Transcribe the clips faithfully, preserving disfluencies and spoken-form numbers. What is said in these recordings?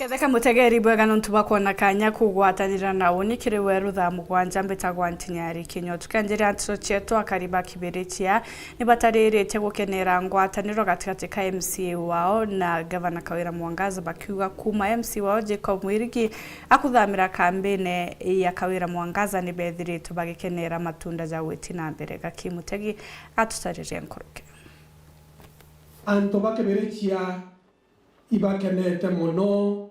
Theka mutegeri bwega nontu bwa kwona kanya kugwatanira na uni kiri weru thaa mugwanja. Mbitagwa Ntinyari Kinyotu. Tukianjiria nteto cietu, akari ba Kibirichia nibataririte gukenera ngwataniro gatigati ka M C A wao na Gavana Kawira Mwangaza, bakiuga kuma M C A wao Jacob Mwirigi akuthamira kambine ya Kawira Mwangaza, nibethiritwe bagikenera matunda ja gwiti na mbere. Gaki Mutegi atutaririe nkuruki. Antu ba Kibirichia ibakenete mono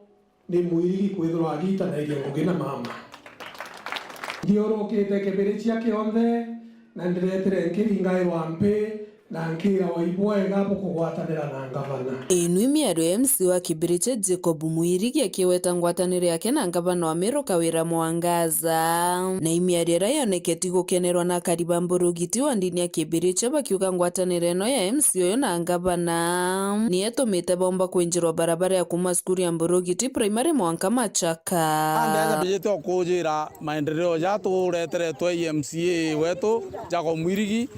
ni Mwirigi kwithirwa agitanairie ngugi na mama. Nthiurukite Kibirichia kionthe, na ndiretire nkiringairwa mpi, na nkirawa ibwega bukugwatanira na ngavana. Inu i miario ya M C A wa Kibirichia Jacob Mwirigi akiweta ngwataniro yake na ngavana wa Meru Kawira Mwangaza. Na i miario iria yoneketi gukenerwa na akari ba Mburugiti wa ndini ya Kibirichia, bakiuga ngwataniro ino ya M C A uyu na ngavana ni etumite bomba kwinjirwa barabara ya kuma cukuru ya Mburugiti Primary mwanka Machaka. Ande aja mbijite o kujira maendeleo ja tureteretwe i M C A wetu, Jacob Mwirigi,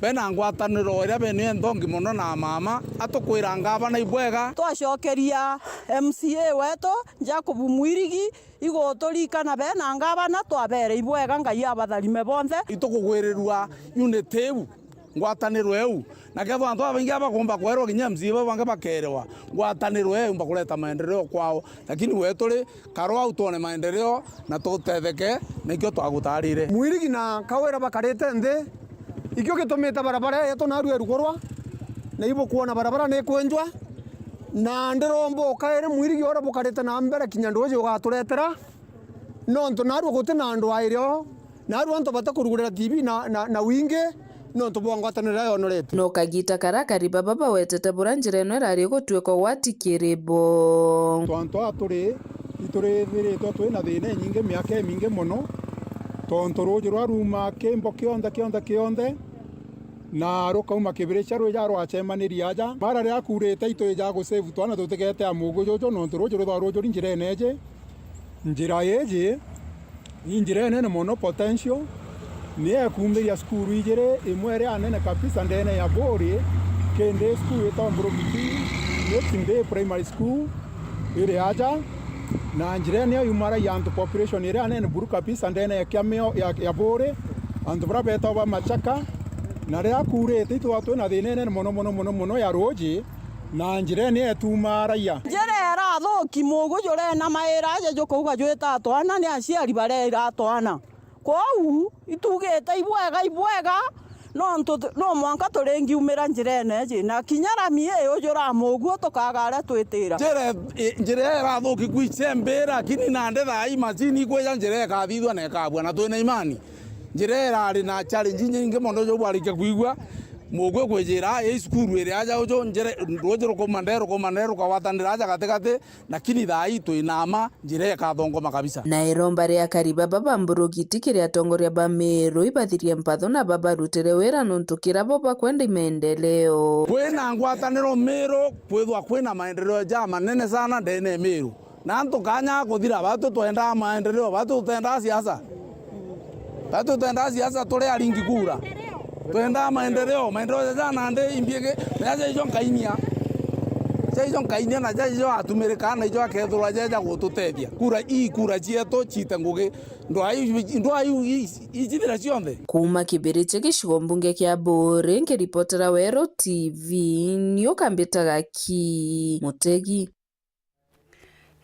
bena ngwataniro iria bene nthongi mono na mama, atukwira ngavana ibwega. Twacokeria M C A wetu, Jacob Mwirigi, iguturikana bena ngavana, twabere ibwega, Ngai abatharime bonthe. Itukugwirirua unity iu, ngwataniro iu. Na kethirwa antu babaingi bakumba kwerwa, kinya M C A bau bangi bakerewa, ngwataniro iu yumba kureta maendeleo kwao. Lakini we turi karo au twone maendeleo na tutetheke, na ikio twagutarire. Mwirigi na Kawira bakarite nthi, ikio gitumite barabara yetu narua irukurwa, na ibukwona barabara ni kwenjwa, na ndiromba ukairi Mwirigi uria bukarite na mbere kinya nduji ugaturetera, nontu narua guti na andu airi o, narua antu batakurugurira T V na, na, na wingi, nontu bwa ngwataniro iria yonorete. No kagita karia akari baba bawetete buria njira ino irari igutwika ugwati kiri bo. Twantu aa turi, iturithiritwe twi na thina inyingi miaka imingi mono, tontu ruuji ruria ruumaa kimbo kionthe, kionthe, kionthe, na rukauma Kibirichia rwija rwacemaniria aja. Mara riria kuurite itwija gusave twana tutigetea mugu juju, nontu ruuji ruthagwa ruujuri njirene iji. Njira iji, i njira inene mono potential, ni ekumbiria cukuru ijiri, imwe iri anene kabisa ndene ya Buri, kindi cukuru itagwa Mburugiti Nixon Day Primary School iri aja, na njira ino yumaragia antu population iri anene buru kabisa ndene ya Kiamio ya, ya Buri, antu baria betagwa ba Machaka, na riria kuurite itwithagwa twi na thina inene mono, mono, mono, mono ya ruuji, na njira ino etumaaragia. Njira irathuki, mugu jurenamaira aja jukauga jwita twana, ni aciari bareira twana. Kwou, itugite ibwega, ibwega, nontu tu-, no mwanka turingiumira njirene iji, na kinya rami ii ujura mugu tukagaria twitira. Njira, i-, njira iria irathuki kwi icembe, lakini nandi thaa ii macini ikwija njira ikathithua na ikabua, na twina imani. Njira irari na challenge inyingi mono, jo bwarikia kwigua, mugu kwijira, i cukuru iri aja uju, njira, ruuji rukuma nde, rukuma nde, rukagwatanira aja gatigati, lakini thaa ii twina mma, njira ikathongoma kabisa. Na iromba ria akari baba ba Mburugiti kiri atongoria ba Meru ibathirie mpatho na babarutire wira nontu kira bo bakwenda i maendeleo. Kwina ngwataniro Meru, kwithwa kwina maendeleo ja manene sana ndene ya Meru. Na antu kanya kuthira, batu twendaa maendeleo, batu twendaa siasa. Batu twendaa siasa, turi aringi kura. Twendaa maendeleo, maendeleo jaja nandi imbiege, na jaja ijo nkainia. Jaja ijo nkainia, na jaja ijo atumirika, na ijo akethirwa jaja gututethia. Kura, ii kura cietu ciite ngugi. Ndwaa iu, ndwaa iu, i-, icithira cionthe. Kuuma Kibirichia gicigo mbunge kia Buri, nkiripotera Weru T V, ni ukambitaga ki Mutegi.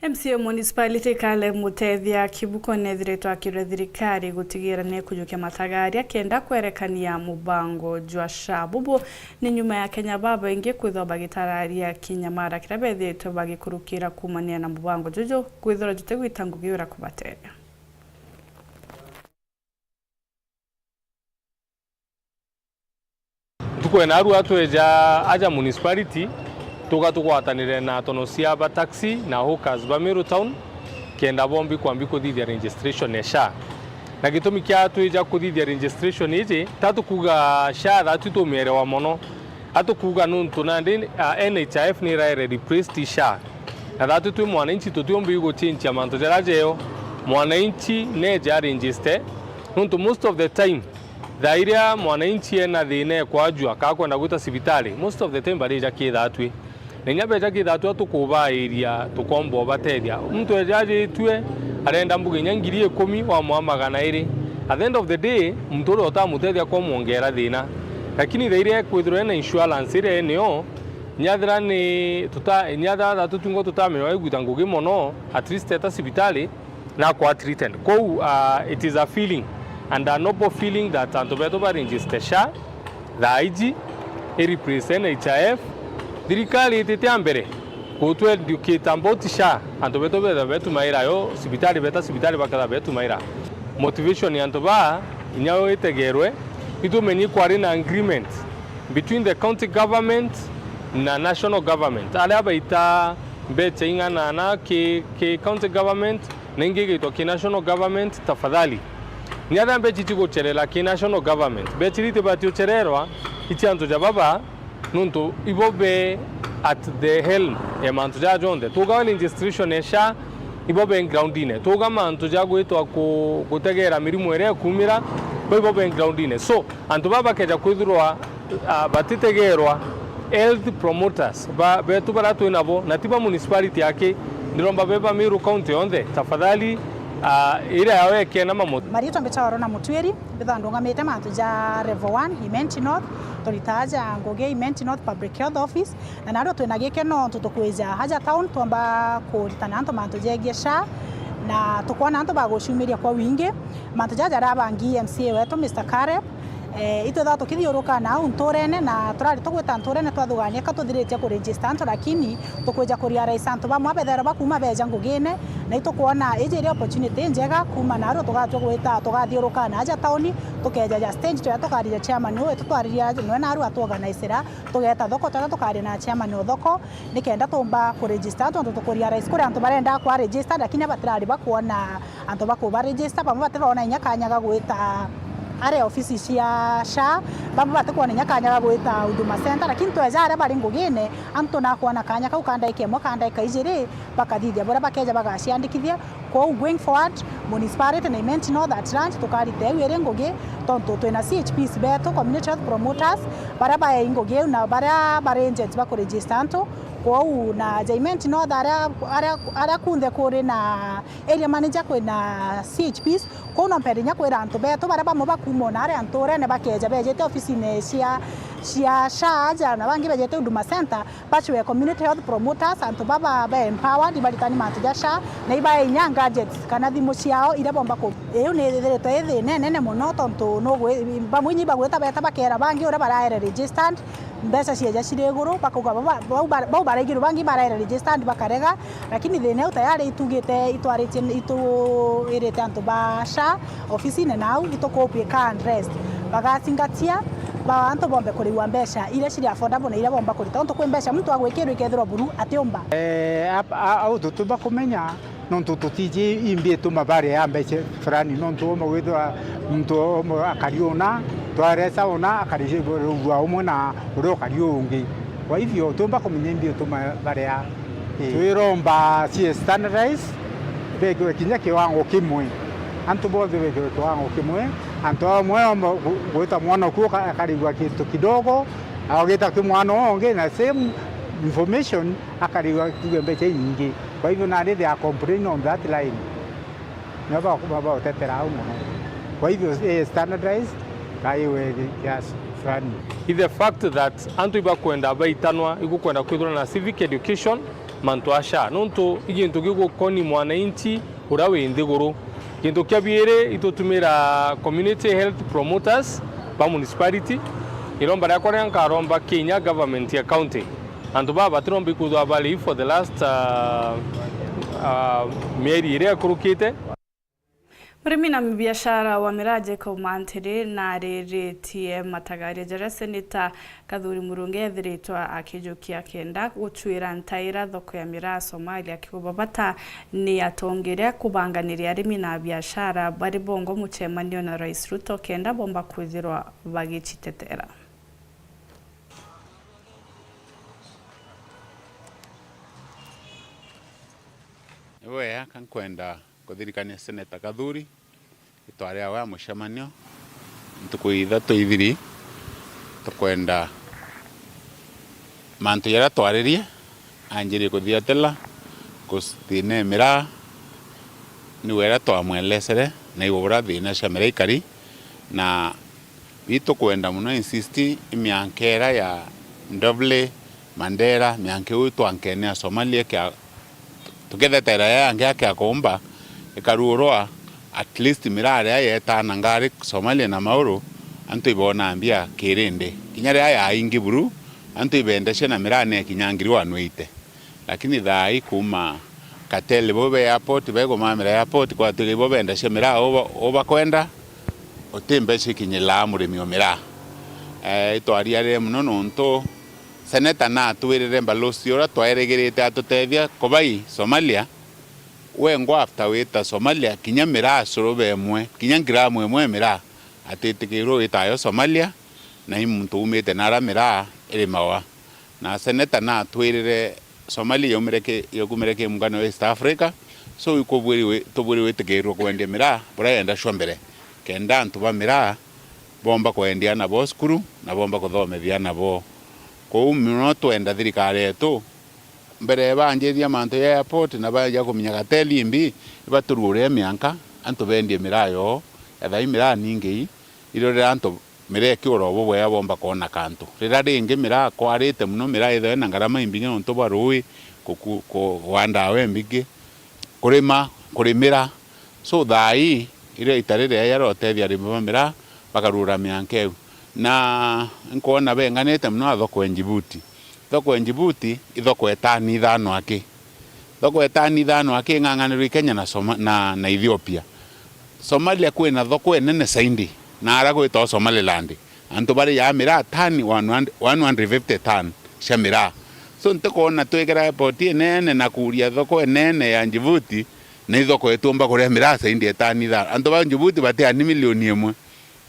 M C A municipality Caleb Mutethia Kibuko nethiritwe akirwe thirikari gutigira nekujukia matagaria kenda kwerekania mubango jwa SHA. Bubu ni nyuma ya Kenya babaingi kwithwa bagitararia kinyamara kiria bethiritwe bagikurukira kumania na mubango juju kwithirwa jutigwita ngugi uria kubateethia. Ntuku ya narua tweja aja municipality, tuga tugwatanire na tono cia ba taxi na hawkers ba Meru Town, kenda bombi kwambi kuthithia registration ya SHA. Na gitumi kia twija kuthithia registration iji, ta tukuga SHA thatu tumierewa mono, atukuga nuntu nandi, ah, N H I F ni iraere replaced SHA. Na thatu twi mwananchi tutiumbi guchinchia mantu jaria jeo. Mwananchi neje aregister, nuntu most of the time, thaa iria mwananchi ena thina ekwajua, kaa kwenda gwita cibitari, most of the time barija ki thatwi. Na inya beja kethira twa tukubairia, tukomba ubatethia. Muntu eja ajitue, arenda mbuga inya ngiri ikumi, wamwa magana iri. At the end of the day, muntu uria utamutethia komwongera thina. Lakini thaa iria ekwithirwa ena insurance iria enio, nyathira ni tuta-, nyathira tutungo tutamenya igwita ngugi mono, at least eta cibitari, na akwa treated. Kou, ah, it is a feeling and a noble feeling that antu betu ba register SHA thaa iji, i replace NHIF. Thirikari itite a mbere gutu educate about SHA, antu betu betha betumaira yo cibitari, beta cibitari baketha betumaira. Motivation ya antu ba inya yo itegerwe, itumenye kwari na agreement between the county government na national government. Aria baita mbecha ing'ana na ki, ki county government, na ingi igaitwa ki national government, tafadhali. Ni aria mbecha ici gucherera ki national government. Mbecha iria itibati uchererwa, ici antu ja baba, nontu ibo be at the helm ya mantu ja jonthe. Tuga registration ya SHA, ibo be groundine. Tuga mantu ja gwitwa ku-, gutegera mirimu iria ikumira, bo ibo be groundine. So, antu baba bakeja kwithirwa ah, batitegerwa health promoters ba, betu baria twi nabo, na ti ba municipality aki, ndiromba be ba Meru County yonthe, tafadhali, ah, iria yao ekena mamoto. Marietwa mbitagwa Rona Mutwiri, mbitha ndungamite mantu ja level one, Imenti North, turitaja ngugi Imenti North Public Health Office, na nario twina gikeno nontu tukwija aja town twomba kuritana antu mantu jegie SHA, na tukwona antu baguciumiria kwa wingi. Mantu jaja arabangi M C A wetu, Mister Caleb, Eh, itwithaga tukithiuruka nau nturene, na turari tugwita nturene twathugania ka tuthiritie ku register antu, lakini tukwija ku realize antu bamwe bethairwa bakuuma beja ngugine, na itukwona iji iri opportunity njega kuuma naru tugatua gwita tugathiuruka na aja tauni, tukeja ja stage turia tukaria chairman uyu, itutwariria nwe naru atuorganisira, tugeta thoko turia tukaria na chairman o thoko, nikenda tumba ku register antu, nontu tuku realize kuri antu barenda kwa register, lakini batirari bakwona antu ba kuba register, bamwe batirona inya kanya ga gwita aria ofisi cia SHA, bamwe batikwona inya kanya ga gwita Huduma Center, lakini tweja aria bari ngugine, antu nakwona kanya kau ka ndaika imwe, ka ndaika ijiri, bakathithia buria bakeja bagaciandikithia. Kwou going forward, municipality na Imenti North at large tukarita iu iri ngugi, tontu twina C H Ps betu, community health promoters, baria baei ngugi iu na baria bari agents ba kuregister antu. Kwou na ja Imenti North aria, aria, aria kunthe kuri na area manager kwina C H Ps, kou no mpende inya kwira antu betu baria bamwe bakuuma o naria nturene bakeja bejete ofisine cia, cia SHA aja na bangi bejete Huduma Center, bacwe community health promoters, antu baba ba empowered, ibaritani mantu ja SHA, na ibae inya gadgets kana thimu ciao iria bomba ku. Iu ni ithiritwe i thina inene mono, tontu nugwi-, bamwe inya ibagwita beta bakera bangi uria baraere registered, mbeca cieja ciri iguru, bakauga bau ba-, bau ba-, bau baraigirwe bangi baraere registered bakarega, lakini thina iu tayari itugite, itwaritie, itwirite antu ba SHA ofisine nau, itukubuika address. Bagacingatia, ba antu bombe kurigwa mbeca iria ciri affordable na iria bomba kurita. Nontu kwi mbeca muntu agwikirwa ikethirwa buru atiumba. Eh, ap-, a-, au tutumba kumenya, nontu tutiji imbi ituma baria mbeca fulani, nontu umwe gwithirwa muntu umwe akari una, twaresa una, akari rugua umwe na uria ukari ungi. Kwa hivyo, tumba kumenya imbi ituma baria. Ii. Twiromba cie standardize, bekirwe kinya kiwango kimwe. Antu bonthe bekirwe kiwango kimwe. Antu amwe omba gu-, gwita mwana uku aka-, akarigwa kintu kidogo, agita ki mwana uyu ungi na same information, akarigwa kiuge mbeca inyingi. Kwa hivyo, nandi they are complain on that line. Nio ba-, ba-, bagutetera au mono. Kwa hivyo, eh, standardize, kaiwe kiasi fulani. Is the fact that antu ibakwenda baitanwa, igukwenda kwithirwa na civic education, mantu a SHA. Nontu i gintu gigukoni mwananchi uria wi nthiguru. Gintu kia biiri, itutumira community health promoters ba municipality. Iromba riakwa riria nkaromba kinya government ya county. Antu baba batiromba ikwithwa bari for the last, uh, uh, mieri iria ikurukite. Murimi na mubiashara wa miraa Jacob Mantiri nariritie matagario jaria Seneta Kathuri Murungi ethiritwe akijukia kenda gucwira ntaira thoko ya miraa Somalia, akiuga bata ni atongeria kubanganiria arimi na biashara bari bongo mucemanio na Rais Ruto kenda bomba kwithirwa bagicitetera. Ni wega ka nkwenda kuthirikania Seneta Kathuri, itwari awe a mucemanio, ntuku ithatu ithiri, tukwenda mantu jaria twaririe, Anjirie kuthiatela kuthina miraa, niwe era twamwelesere na igwe bura thina cia miraa ikari, na bitukwenda muno insist i mianka ira ya Ndovle, Mandera, mianka iu twankenea Somalia kia tukethetera ya yangi akia kuumba ikarurwa, at least miraa ria yetaa na ngari Somalia na mauru, antu ibona mbia kirindi. Kinya ria yaingi buru, antu ibendecia na miraa nekinya ngiri wanwite. Lakini thaa ii kuuma kateli bo be airport, begumamira airport, kwatuika ibo bendecia miraa uba-, ubakwenda, uti mbeca ikinyilaa murimi o miraa. Eh, itwariarire muno nontu seneta natwirire Balozi uria twairigirite atutethia kubai Somalia, wengwa after wita Somalia, kinya miraa curuba imwe, kinya ngramu imwe ya miraa atitikirwe witayo Somalia, na i muntu umite nara miraa irimawa. Na seneta natwirire Somalia yaumire ki-, yakumire ki muungano wa East Africa, so ikubwiri wi-, tubwiri witikirwe kwendia miraa buria yenda cio mbere, kenda antu ba miraa bomba kwendia nabo cukuru na bomba kuthomethia nabo. Kou muno twenda thirikari yetu, mbere banjithia mantu ya airport na baja kumenya kateli imbi, ibaturure mianka, antu bendie miraa yoo, ethai miraa ningi ii, irorera antu miraa ikiura o bubwega bomba kwona kantu. Riria ringi miraa kwarite muno, miraa ithagwa ina ngarama imbingi nontu bwa rui, kuku-, kugwa ndawa imbingi, kurima, kurimira. So thaa ii, iria ita riria ria rotethia arimi ba miraa, bakarura mianka iu. Na nkwona benganite muno na thoko ya Djibouti. Thoko ya Djibouti i thoko ya tani ithano aki. Thoko ya tani ithano aki ing'ang'anirwe i Kenya na Soma-, na, na Ethiopia. Somalia kwina thoko inene zaidi, na ara gwitagwa Somaliland. Antu bariaa miraa tani one hundred, one hundred fifty ton cia miraa. So ntikwona twikira airport inene na kuria thoko inene ya Djibouti, na i thoko ituumba kuria miraa zaidi ya tani ithano. Antu ba Djibouti batiani milioni imwe.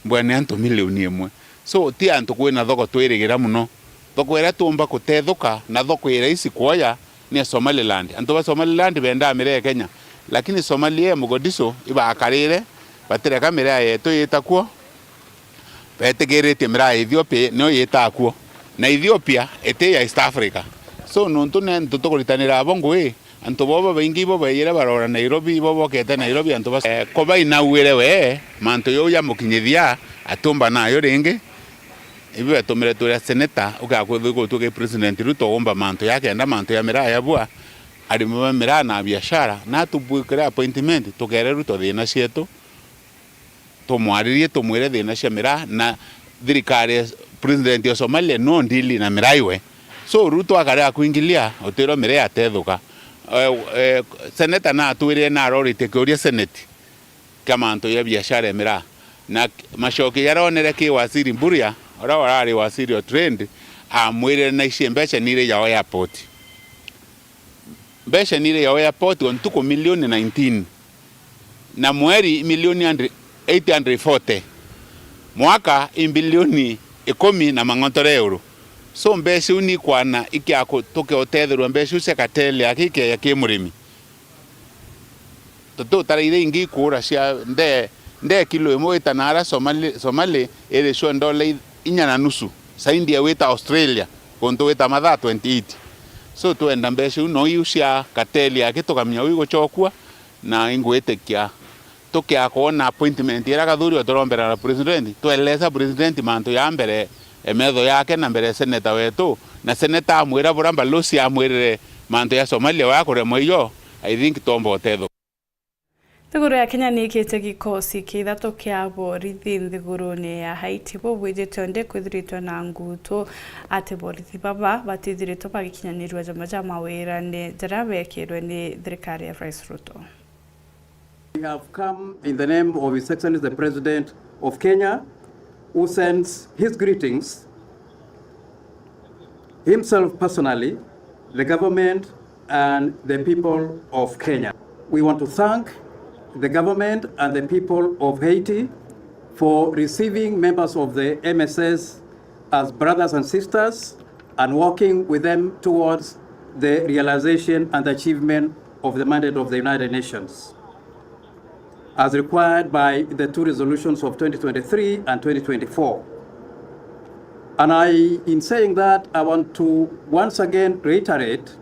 Mbwene antu milioni imwe. So, ti antu kwina thoko twirigira muno. Thoko iria tuumba kutethuka na thoko iraisi kwoya ni ya Somaliland. Antu ba Somaliland bendaa miraa ya Kenya, lakini Somalia ya Mogadishu ibakarire, batireka miraa yetu yita kuo, betigiritie miraa ya Ethiopia niyo yitaa kuo. Na Ethiopia iti ya East Africa. So, nontu ni antu tukuritanira abo ngui, antu bo babaingi ibo baiyire barora Nairobi, ibo bokete Nairobi, antu ba-, eh, ko bainauire we, mantu jau jamukinyithia, atiumba nayo ringi. Ibi betumire twira seneta, ugakwithirwa gutuika president Ruto umba mantu ja kenda, mantu ja miraa jabua, arimi ba miraa na biashara, na tubwikire appointment, tukere Ruto thina cietu, tumwaririe, tumwire thina cia miraa, na thirikari ya president ya Somalia no ndili na miraa iwe. So, Ruto akare akwingilia, utirwa miraa yatethuka. Eh, eh, seneta natwirire na aroritie kiuria seneti kia mantu ya biashara ya miraa. Na macokio jaria onere ki waziri Mburia, uria urari waziri o trade, amwirire na ici mbeca nire ya airport. Mbeca nire ya airport o ntuku milioni nineteen. Na mweri milioni eight hundred forty. Mwaka i bilioni ikumi na mang'ontore euro. So mbeca iu nikwana ikia ku-, tukeotetherwa mbeca iu cia kateli aki ikeeja ki murimi. Tututaraire ingi ikuura cia nde, nde kilo imwe wita naara Somali, Somali iricwa ndola i-, inya na nusu, saindi ya wita Australia, kuntu wita mathaa twenty eight. So twenda mbeca iu no iu cia kateli aki tukamenya uu igucokua, na ingwitikia tukia kwona appointment iria Kathuri oturombera na president, twelesa president mantu ya mbere, e, metho yake na mbere ya seneta wetu, na seneta amwira buria Balozi amwirire mantu ya Somalia wa kuremwa iyo, I think twomba utetho. Nthiguru ya Kenya ni ikite gikosi kia ithatu kia borithi nthiguruni ya Haiti bubwijite onde kwithiritwe na ngutu ati borithi baba batithiritwe bagikinyanirua jamwe ja mawirane jaria bekirwe ni thirikari ya Rais Ruto. We have come in the name of His Excellency the President of Kenya, who sends his greetings himself personally, the government, and the people of Kenya. We want to thank the government and the people of Haiti for receiving members of the M S S as brothers and sisters and working with them towards the realization and achievement of the mandate of the United Nations, as required by the two resolutions of twenty twenty-three and twenty twenty-four. And I, in saying that, I want to once again reiterate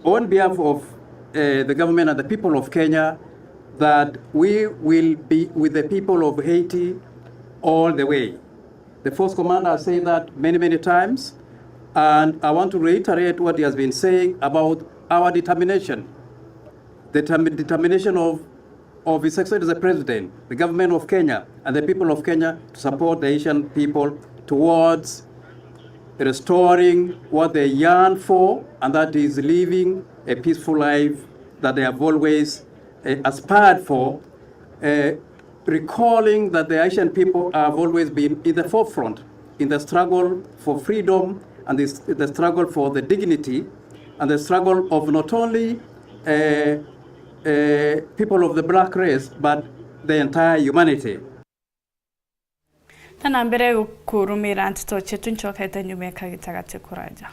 On behalf of, uh, the government and the people of Kenya, that we will be with the people of Haiti all the way. The force commander has said that many, many times, and I want to reiterate what he has been saying about our determination, the term-, determination of of His Excellency the President, the government of Kenya, and the people of Kenya to support the Haitian people towards restoring what they yearn for, and that is living a peaceful life that they have always, eh, aspired for, eh, recalling that the Haitian people have always been in the forefront in the struggle for freedom and this, the struggle for the dignity and the struggle of not only, eh, eh, people of the black race, but the entire humanity. Na na mbere kurumira nteto cietu, ncokete nyuma ya kagita gati kuraja.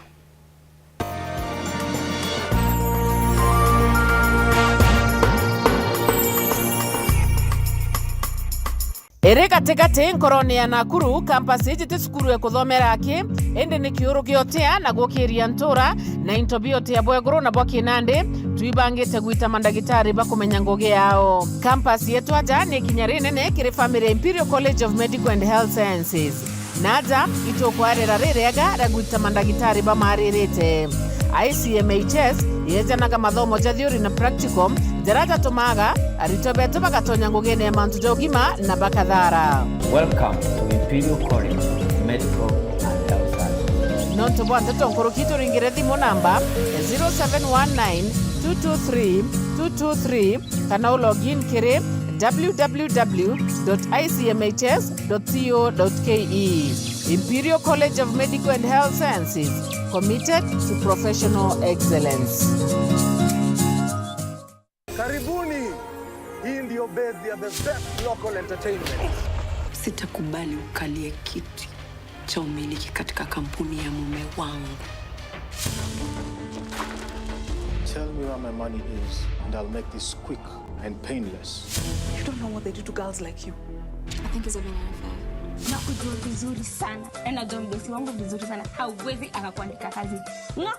Iri gatigati nkorone ya Nakuru, campus iji ti cukuru ya kuthomera aki, indi ni kiuru gia utia na gukiria ntura, na into bia utia bwa iguru na bwa kinandi, twibangite gwita mandagitari ba kumenya ngugi yao. Campus yetu aja ni ikinya rinene kiri family ya Imperial College of Medical and Health Sciences. Na aja itukwarira ririega ria gwita mandagitari bamaririte. I C M H S yejanaga mathomo ja theory na practical, jaria jatumaga aritwa betu bagatonya ngugine ya mantu ja ugima na bakathara. Welcome to Imperial College of Medical and Health Sciences. Nontu bwa nteto nkuruki, turingire thimu namba zero seven one nine two two three two two three, kana u log in kiri w w w dot i c m h s dot co dot k e. Imperial College of Medical and Health Sciences, committed to professional excellence. Karibuni. Hii ndio base ya the best local entertainment. Sitakubali ukalie kiti cha umiliki katika kampuni ya mume wangu. Tell me where my money is and I'll make this quick and painless. You don't know what they do to girls like you. I think he's having an affair. Nakujua vizuri sana. Na najua mdosi wangu vizuri sana. Hauwezi akakuandika kazi. Nga-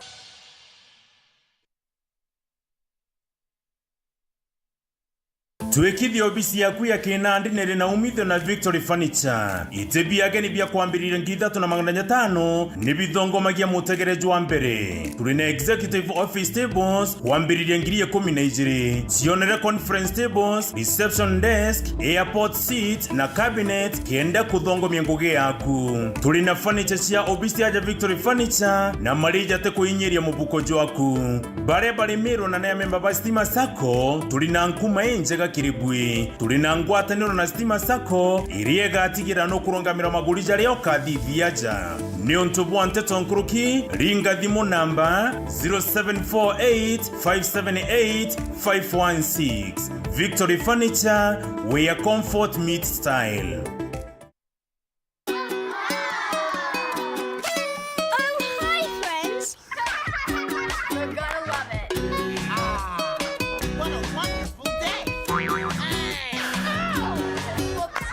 Twikithia obisi yaku ya kinandi niri na umithio na Victory Furniture. Iti biageni bia kwambiriria ngiri ithatu na magana jatano ni bithongomagia mutegere jwa mbere. Turi na executive office tables kwambiriria ngiri ikumi na ijiri. Cionere conference tables, reception desk, airport seat na cabinet kenda kuthongomia ngugi yaku. Turi na furniture cia obisi aja Victory Furniture na marija ti kuinyiria mubuko jwaku. Baria bari Meru na ni amemba ba Stima Sacco, turi na nkuma injega kiri bui. Turi na ngwataniro na Stima Sacco, iria igatigira nukurungamira maguri jaria ukathithia aja. Niuntu bwa nteto nkuruki, ringa thimu namba zero seven four eight five seven eight five one six. Victory Furniture, where comfort meets style. Oh, hi, friends. You're gonna love it. Ah, what a wonderful day. Hey. Ow. Whoops.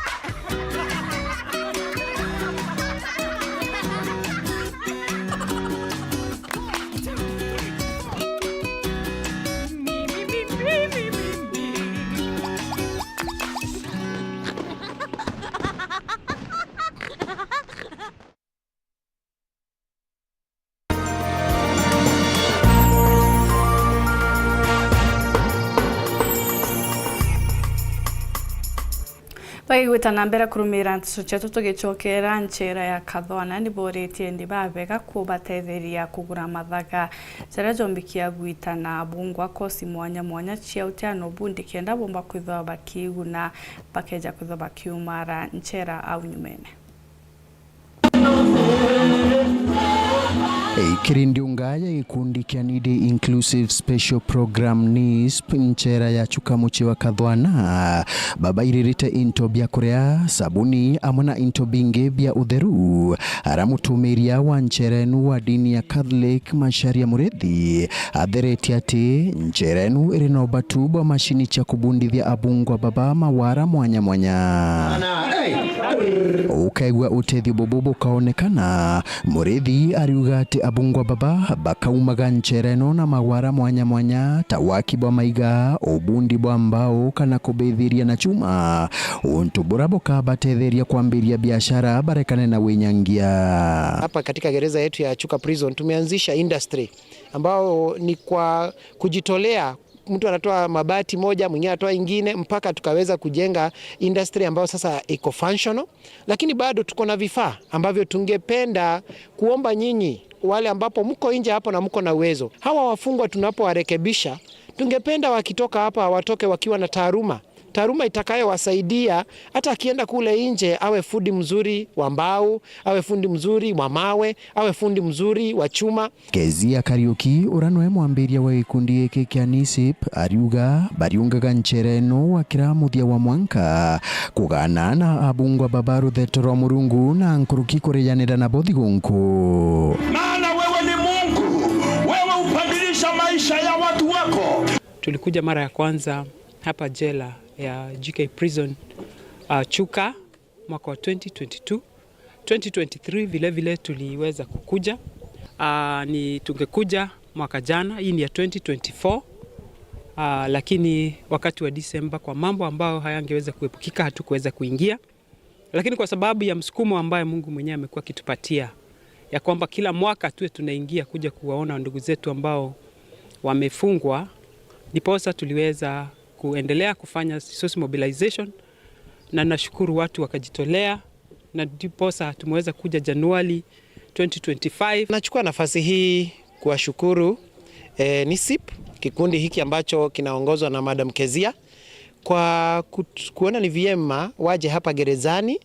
Bagigwita na mbere kurumira nteto cietu, tugicokera nchera ya Kathwana, ni boritie endi ba bega kubatetheria kugura mathaga jaria jombikia gwita na bungwa kosi mwanya mwanya cia utiano bundi, kenda bomba kwithwa bakiiguna, bakeja kwithwa bakiumara nchera au nyumene. Ikiri ndiunga ya gikundi kia Needy Inclusive Special Program, NISP, nchera ya Chuka mucii wa Kathwana, babairirite into bia kuria, sabuni, amwe na into bingi bia utheru. Ara mutumiria wa nchera enu wa dini ya Catholic, Macharia Murithi, atheretie ati nchera enu iri na ubatu bwa macini cia kubundithia abungwa baba mawara mwanya mwanya. Ana, hey! Ukaigua utethio bubu bukaonekana, Murithi ariuga ati abungwa baba bakaumaga nchera ino na magwara mwanya mwanya ta waki bwa maiga, ubundi bwa mbao kana kubithiria na chuma, untu bura bukabatetheria kwambiria biashara barekane na winyangia. Hapa katika gereza yetu ya Chuka Prison tumeanzisha industry ambao ni kwa kujitolea, mtu anatoa mabati moja, mwingine anatoa ingine, mpaka tukaweza kujenga industry ambayo sasa iko functional, lakini bado tuko na vifaa ambavyo tungependa kuomba nyinyi wale ambapo mko nje hapo na mko na uwezo. Hawa wafungwa tunapowarekebisha, tungependa wakitoka hapa watoke wakiwa na taaluma, taaluma itakayowasaidia hata akienda kule nje awe fundi mzuri wa mbao, awe fundi mzuri wa mawe, awe fundi mzuri wa chuma. Kezia Kariuki, uria nwe mwambiria wa gikundi giki kia NISIP, ariuga bariungaga nchera ino gwakira muthia wa mwanka kugana na abungwa baba rutheto rwa Murungu na nkuruki kurijanira nabo thigunku. Maana wewe ni Mungu, wewe hubadilisha maisha ya watu wako. Tulikuja mara ya kwanza hapa jela ya G K Prison, uh, Chuka, mwaka wa twenty twenty-two. Twenty twenty-three vile vile tuliweza kukuja. Ah, ni tungekuja mwaka jana, hii ni ya twenty twenty-four. Ah, lakini wakati wa Disemba, kwa mambo ambayo hayangeweza kuepukika, hatukuweza kuingia. Lakini kwa sababu ya msukumo ambaye Mungu mwenyewe amekuwa akitupatia, ya kwamba kila mwaka tuwe tunaingia kuja kuwaona ndugu zetu ambao wamefungwa, ndiposa tuliweza kuendelea kufanya resource mobilization, na nashukuru watu wakajitolea, na ndiposa tumeweza kuja Januari twenty twenty-five. Nachukua nafasi hii kuwashukuru, eh, NISIP, kikundi hiki ambacho kinaongozwa na Madam Kezia, kwa kut-, kuona ni vyema waje hapa gerezani,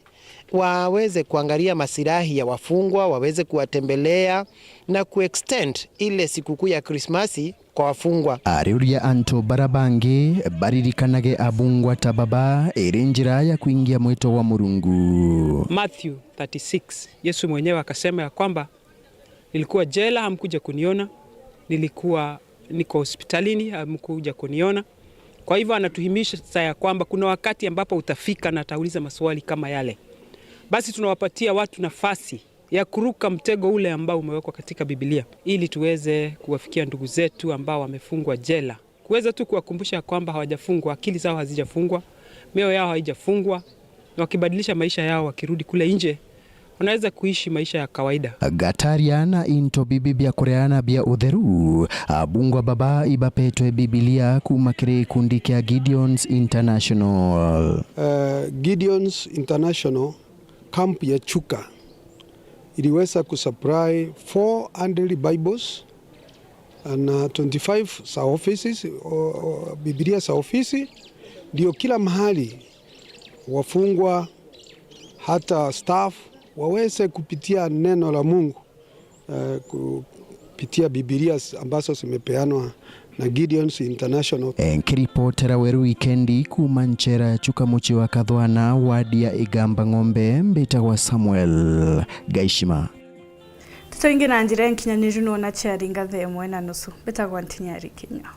waweze kuangalia masilahi ya wafungwa, waweze kuwatembelea na kuextend ile sikukuu ya Krismasi kwa wafungwa. Ariuria antu bara bangi baririkanage abungwa ta baba iri njira ya kuingia mwito wa Murungu. Matthew thirty-six, Yesu mwenyewe akasema ya kwamba, "Nilikuwa jela, hamkuja kuniona. Nilikuwa, niko hospitalini, hamkuja kuniona." Kwa hivyo anatuhimisha ya kwamba kuna wakati ambapo utafika na atauliza maswali kama yale. Basi tunawapatia watu nafasi ya kuruka mtego ule ambao umewekwa katika Biblia, ili tuweze kuwafikia ndugu zetu ambao wamefungwa jela, kuweza tu kuwakumbusha kwamba hawajafungwa, akili zao hazijafungwa, mioyo yao haijafungwa, na wakibadilisha maisha yao, wakirudi kule nje, wanaweza kuishi maisha ya kawaida. Gataria na into bibi bia kureana bia utheru, abungwa baba ibapetwe Biblia kuuma kiri gikundi kia Gideons International. Uh, Gideons International camp ya Chuka iliweza kusupply four hundred Bibles na twenty-five za ofisi, o, o, Biblia za ofisi, ndio kila mahali wafungwa, hata staff, waweze kupitia neno la Mungu, eh, kupitia Biblia ambazo zimepeanwa na Gideons International. Nkiripotera Weru Wikendi kuuma nchera ya Chuka mucii wa Kathwana, wadi ya Igamba Ng'ombe, mbitagwa Samuel Gaishima. Nteto ingi na njira inkinyaniru nona ciaringa thaa imwe na nusu. Mbitagwa Ntinyari Kinyua.